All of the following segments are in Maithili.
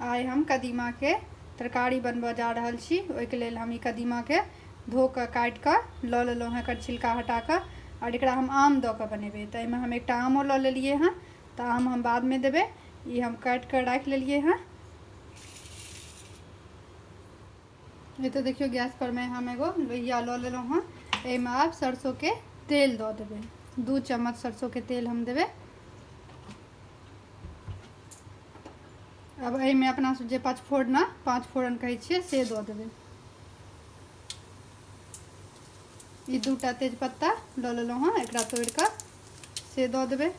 आइ हम कदीमाके तरकारी बनबऽ जा रहल छी। ओहिके लेल हम ई कदीमाके धो कऽ काटि कऽ लऽ लेलहुँ हँ, एकर छिलका हटा कऽ। आओर एकरा हम आम दऽ कऽ बनेबै, तऽ एहिमे हम एकटा आमो लऽ लेलियै हँ, तऽ आम हम बादमे देबै। ई हम काटि कऽ राखि लेलियै हँ। एतऽ देखियौ, गैस पर मे हम एगो लोहिया लऽ लेलहुँ हँ। एहिमे आब सरसोके तेल दऽ देबै। 2 चम्मच सरसोके तेल हम देबै। आब एहिमे अपना सब जे पचफोरना, 5 फोरन कहै छियै, से दऽ देबै। ई 2टा तेजपत्ता लऽ लेलहुँ हँ, एकरा तोड़ि कऽ से दऽ देबै।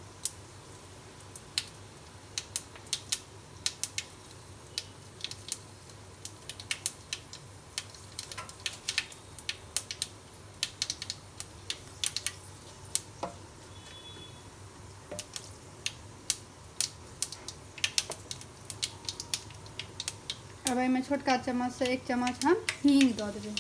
अब एहिमे छोटका चम्मचसँ 1 चम्मच हम हींग दऽ देबै।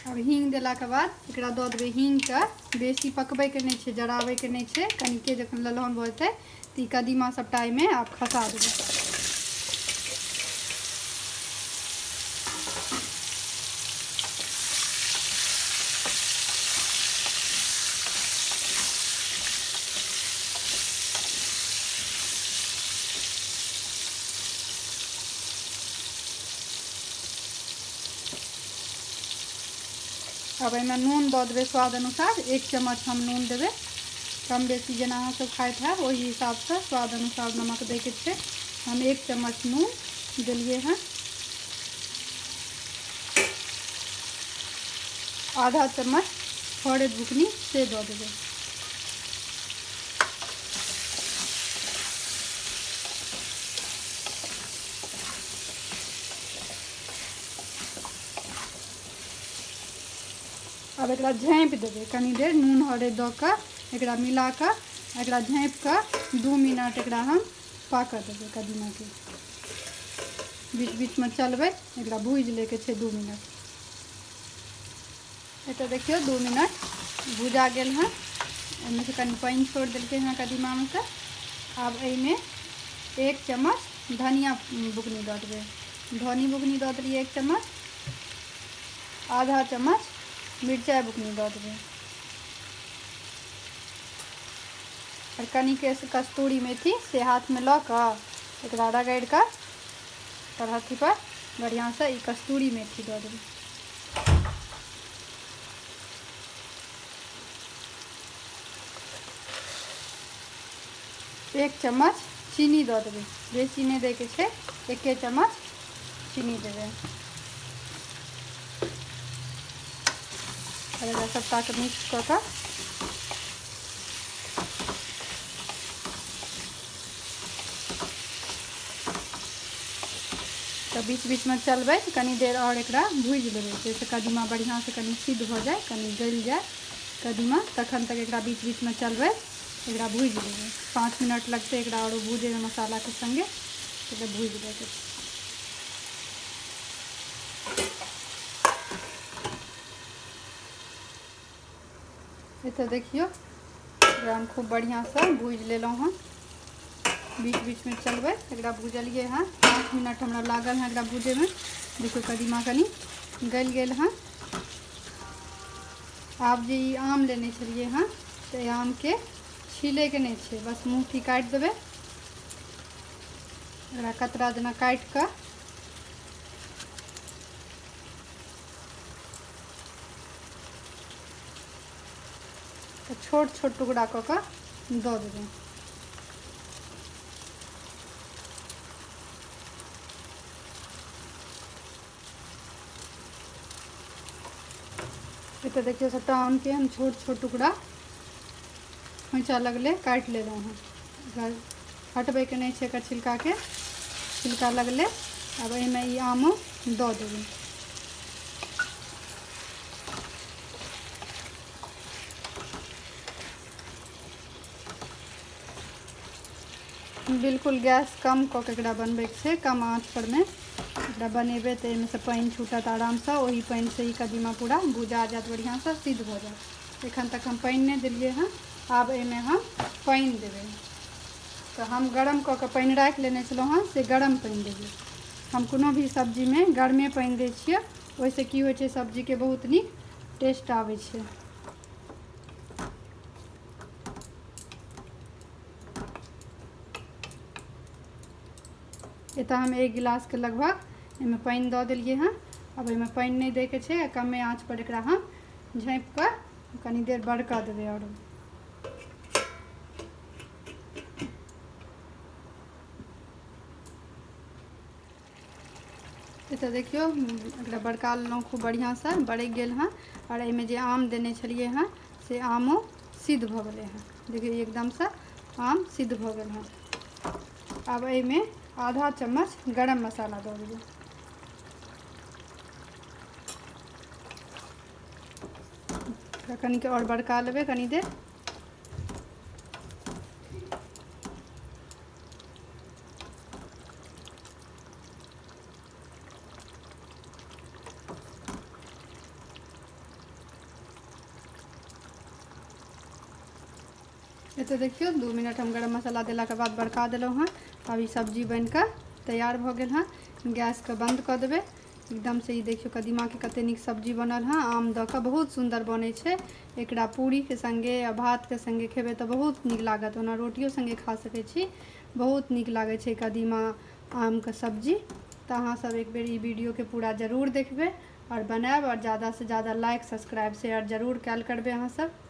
अब हींग देलाके बाद एकरा दऽ देबै। हींगके बेसी पकबैके नहि छै, जराबैके नहि छै। कनिके जखन ललहन भऽ जेतै तऽ ई कदीमा सबटा एहिमे आब खसा देबै। अब एहिमे नून दऽ देबै स्वाद अनुसार। 1 चम्मच हम नून देबै, कम बेसी जेना अहाँ सब खाइत हैब ओहि हिसाबसँ स्वाद अनुसार नमक दैके छै। हम 1 चम्मच नून देलियै हँ। आधा चम्मच हरैद बुकनी से दऽ देबै। आब एकरा झाँपि देबै कनी देर। नून हरैद दऽ कऽ एकरा मिला कऽ एकरा झाँपि कऽ 2 मिनट एकरा हम पाकऽ देबै। कदीमाके बीच बीचमे चलबै, एकरा भूजि लैके छै 2 मिनट। एतऽ देखियौ, 2 मिनट भुजा गेल हँ। एहिमे से कनि पानि छोड़ि देलकै हँ कदीमामे से। आब एहिमे 1 चम्मच धनिया बुकनी दऽ देबै। धनी बुकनी दऽ देलियै 1 चम्मच। आधा चम्मच मिरचाइ बुकनी दऽ देबै आओर कनिके कस्तूरी मेथी से हाथमे लऽ कऽ एकरा रगड़ि कऽ तरहत्थी पर बढ़िआँसँ ई कस्तूरी मेथी दऽ देबै। 1 चम्मच चीनी दऽ देबै, बेसी नहि दैके छै, 1 चम्मच चीनी देबै। आओर एकरा सबटाके मिक्स कऽ कऽ तऽ बीच बीचमे चलबै, कनी देर आओर एकरा भूजि लेबै, जाहिसँ कदीमा बढ़िआँसँ कनि सिद्ध भऽ जाय, कनि गलि जाय कदीमा। तखन तक एकरा बीच बीचमे चलबै, एकरा भूजि लेबै। 5 मिनट लगतै एकरा आओर भूजैमे मसालाके सङ्गे, एकरा भूजि लैके छै। एतऽ देखियौ, एकरा हम खूब बढ़िआँसँ भूजि लेलहुँ हँ। बीच बीचमे चलबै एकरा भूजलियै हँ। 5 मिनट हमरा लागल हँ एकरा भूजैमे। देखियौ, कदीमा कनि गलि गेल हँ। आब जे ई आम लेने छलियै हँ, तऽ एहि आमके छीलैके नहि छै, बस मुँहठी काटि देबै। एकरा कतरा जेना काटि कऽ तऽ छोट छोट टुकड़ा कऽ कऽ दऽ देबै। एतऽ देखियौ, सबटा आमके हम छोट छोट टुकड़ा खोँइचा लगले काटि लेलहुँ हँ। एकरा हटबैके नहि छै एकर छिलकाके, छिलका लगले। आब एहिमे ई आमो दऽ देबै। बिल्कुल गैस कम कऽ के एकरा बनबैके छै। कम आँच परमे एकरा बनेबै तऽ एहिमे से पानि छूटत आरामसँ। ओहि पानिसँ ई कदीमा पूरा भुजा जायत, बढ़िआँसँ सिद्ध भऽ जायत। एखन तक हम पानि नहि देलियै हँ। आब एहिमे हम पानि देबै। तऽ हम गरम कऽ कऽ पानि राखि लेने छलहुँ हँ, से गरम पानि देबै। हम कोनो भी सब्जीमे गरमे पानि दै छियै, ओहिसँ की होइ छै, सब्जीके बहुत नीक टेस्ट आबै छै। एतऽ हम 1 गिलासके लगभग एहिमे पानि दऽ देलियै हँ। आब एहिमे पानि नहि दैके छै, आ कमे आँचपर एकरा हम झाँपि कऽ कनी देर बरकऽ देबै। आओर एतऽ देखियौ, एकरा बरका लेलहुँ खूब बढ़िआँसँ, बरकि गेल हँ। आओर एहिमे जे आम देने छलियै हँ से आमो सिद्ध भऽ गेलै हँ। देखियौ, एकदमसँ आम सिद्ध भऽ गेल हँ। आब एहिमे आधा चम्मच गरम मसाला दऽ देबै। कनिके आओर बरका लेबै कनी देर। एतऽ देखियौ, 2 मिनट हम गरम मसाला देलाके बाद बरका देलहुँ हँ। आब ई सब्जी बनिकऽ तैयार भऽ गेल हँ। गैसके बन्द कऽ देबै एकदमसँ। ई देखियौ, कदीमाके कते नीक सब्जी बनल हँ। आम दऽ कऽ बहुत सुन्दर बनै छै। एकरा पूरीके सङ्गे आ भातके सङ्गे खेबै तऽ बहुत नीक लागत। ओना रोटियो सङ्गे खा सकै छी। बहुत नीक लागै छै कदीमा आमके सब्जी। तऽ अहाँसभ एक बेर ई वीडियोके पूरा जरूर देखबै आओर बनायब, आओर ज़्यादासँ ज़्यादा लाइक, सब्सक्राइब, शेयर जरूर कयल करबै अहाँसभ।